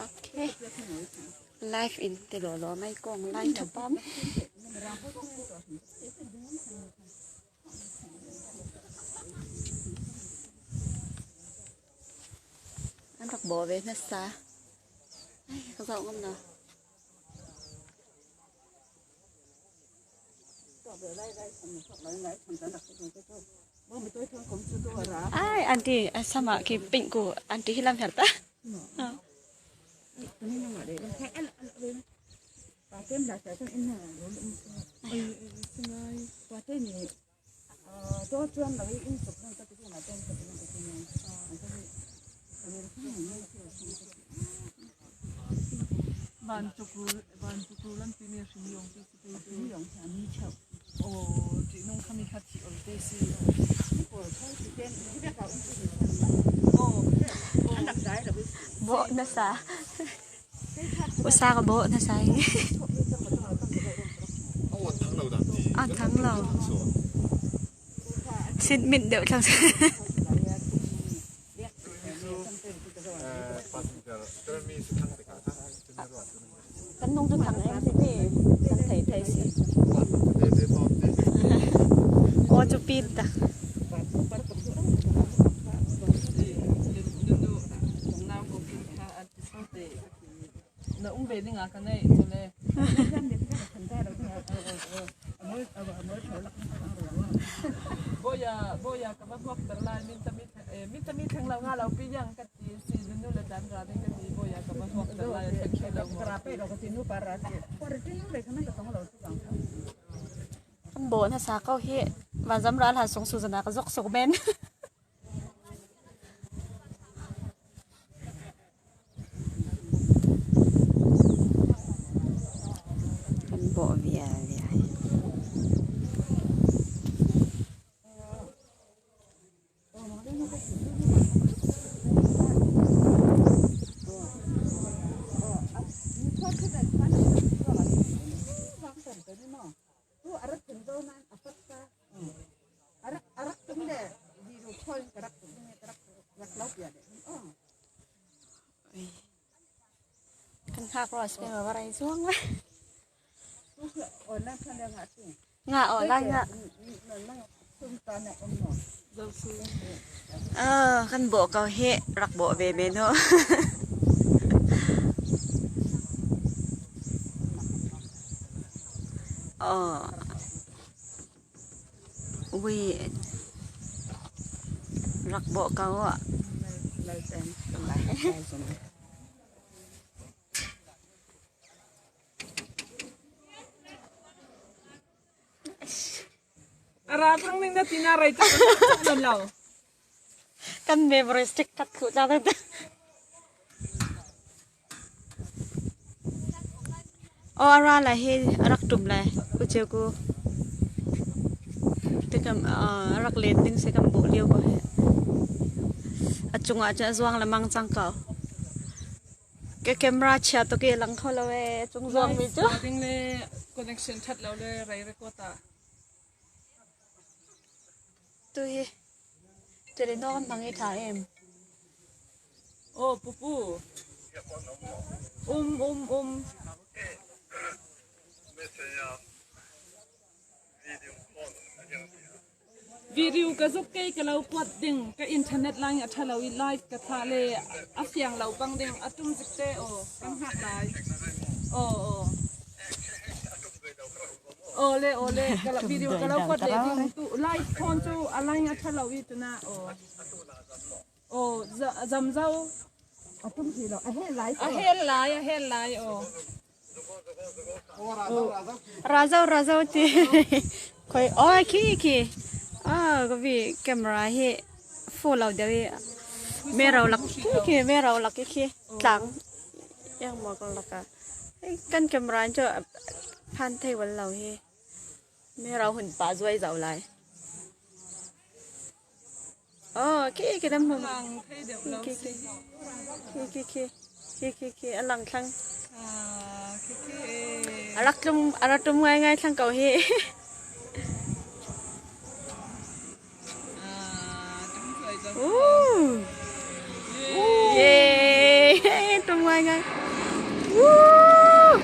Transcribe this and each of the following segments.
Okay. Live in te lo lo mai kong lai thapam. An rak bo ve na sa. Ai, ka zau ngam na. Ai, auntie, sama ki pink ku auntie hilam herta. Bo na sa. Usa ka bo na sa. A thang lo. Sin min deuh thlang. Kan nung cu thang em si ti kan thei thei si. Aw cu pin ta. Na um ve ding ah ka nei chule. Boya boya ka va huak ter lai min tami min tami theng lo nga lo pi yang ka ti si nu le tan ra ding ka ti boya ka va huak ter lai theng khi lo mo. Kan bo na sa ko hi ma zam ral ha sung su zana ka zok sok men. Kan bawh vial vial. Kan hngak rua si ma varai zuang la. Nga o lai nga. Kan bawh ko hi rak bawh ve men ho. Oh. Ui rak bawh ko ah. Ara thang ning na tina rai ta nan lo. Kan memory stick kat khu ta ta. Aw ara la hi rak tum lai u cheu ku. Tikam rak len ding si kan bawh lio ko hi. A cungah cun a zuang lemang cang ko. Ka camera chia tuk i lang kho lo ee cung zuang mi cu. Ding le connection that lo le rei record ah. Tu hi tele no kan hmang i tha em. Oh pupu. Um um um. Video ka zuk kei ka lo kuat ding ka internet line a tha lo i live ka thla le a fiang lo bang ding a tum zik te o kan hngak lai. O o. Ole ole ka video ka lo kuat le ding tu live phone cu a line a tha lo i tuna o. O zam zau. A tum ti lo a hel lai. A hel lai a hel lai o. Razau razau ti khoi oi khi khi a ka vi camera hi full lo deuh i me rau lak khi khi me rau lak khi tlang yang mo ka laka kan camera chu phan thei wal lo hi me rau hun pa zuai zau lai Oh, khi khi dam hum. Khi khi khi khi khi khi khi khi a lang thlang. A rak tlum a rak tlum ngai ngai thlang ko hi. Ooh. Yay! Tum. ngai ngai. Woo!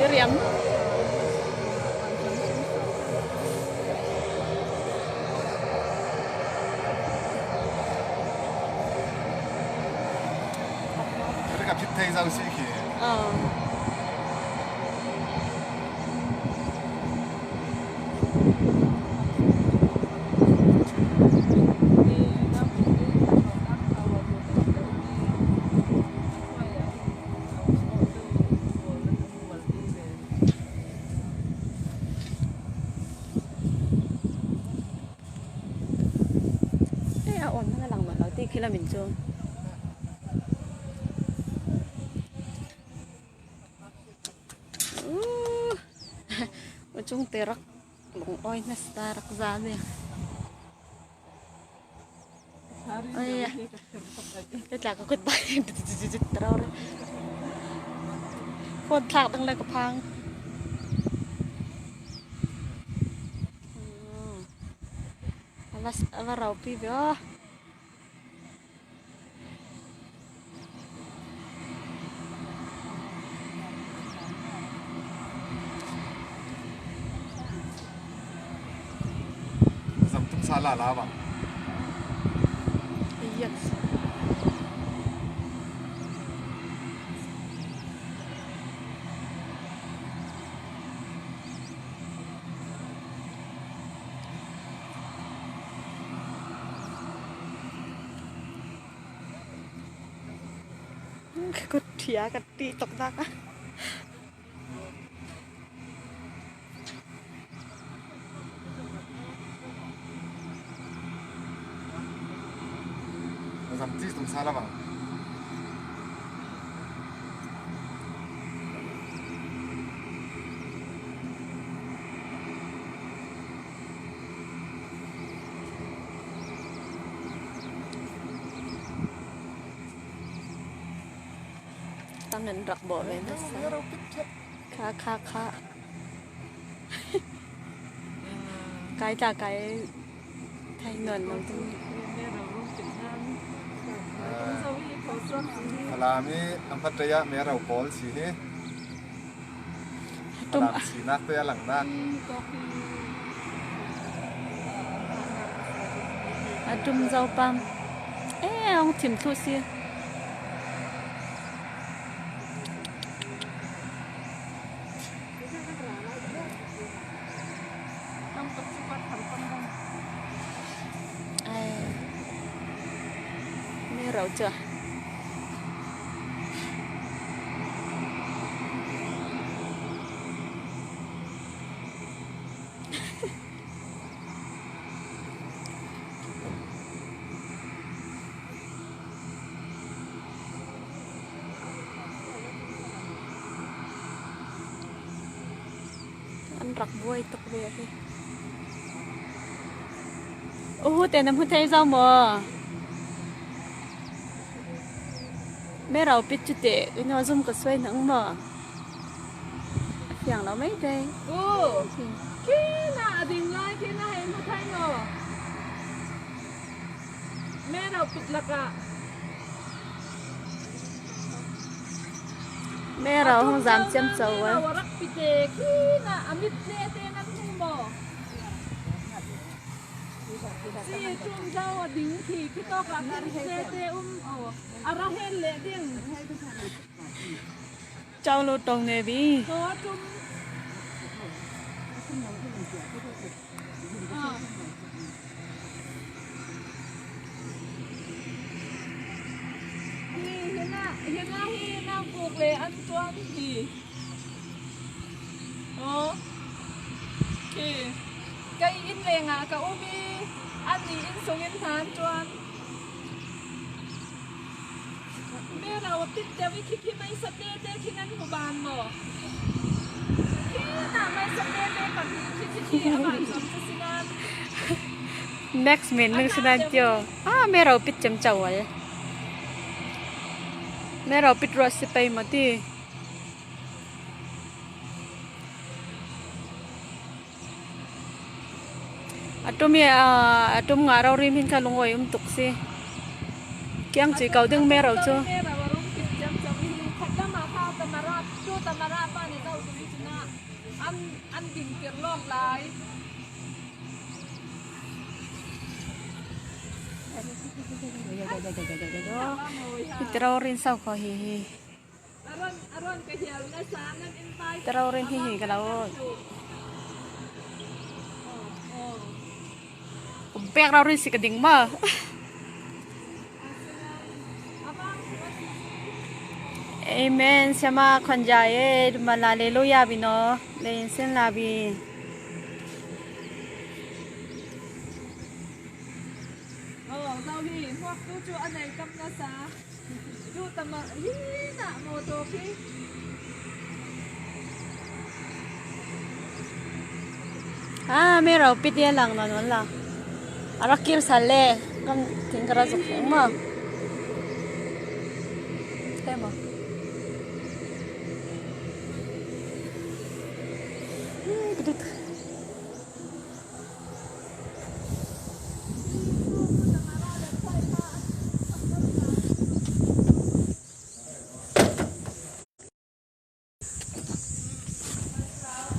Riam. Ka phit thei zau si khi. A on na lang lo ti khi la min chu. Chung te rak lung oi na sta rak za ne. Oi te tla ka kut bai trau re. Phone thlak dang le ka phang. Ava rau pi ve aw. Zam tum sa la la ba. Yes. Ka thia ka ti tok nak. Zam ti tum sa la ba. Tang nan rak bawh ve hmasa. Kha kha kha. Kai tla kai thai nuan lo tu. Falam i an phat ah me ro pawl si hi. Falam sinak te a langnak. A tum zo pam. Eh, ong thim thu si. Ai. Me rau chưa? An rak buai tuk ve hi. Uh, te nam hu thei zau maw? Me rau pit chu te ino zum ka suai nang maw? A fiang lo mai dei. U, khi na a ding lai khi na hei mu thai no. Me rau pit lakah. Me rau hong zam cem cho wa. Rak pite khi na amit le te nan hu maw? Si tum zau a ding khi khi tok ah khan te te um a ra hel le ding. Chau lo tong ne bi. Ko tum. Hi hina hina hi na kuk le an tuan hi. Oh. Khi Kei inn lengah ka um i annih inn sungin hna an ṭuan. Mero a pit deuh i khikhi meisa tete khi nan hmu ban maw? Khi hna meisa tete pahnih khi khikhi a van cam cu si nain. Next men nang sinan tio. Ah me rau pit cem chawal. Me rau pit ro si pei ma ti. Atum i atum nga ro rim hin kha lungoi um tuk si. Kiang cui ko ding me ro cu. An ding tir lawng lai. Tiro rin sau ko hi hi. Tiro rin hi hi ka lo. Pek rau rin si ka ding ma. Amen. Siama khonja e mala hallelujah bi no le sin la bi. Oh, zau hi huak tu chu anei kam na sa. Tu tama hi na mo to khi. Ah, me rau pit ye lang non la. Arakir sale kam tingkara zuk ma. Tema.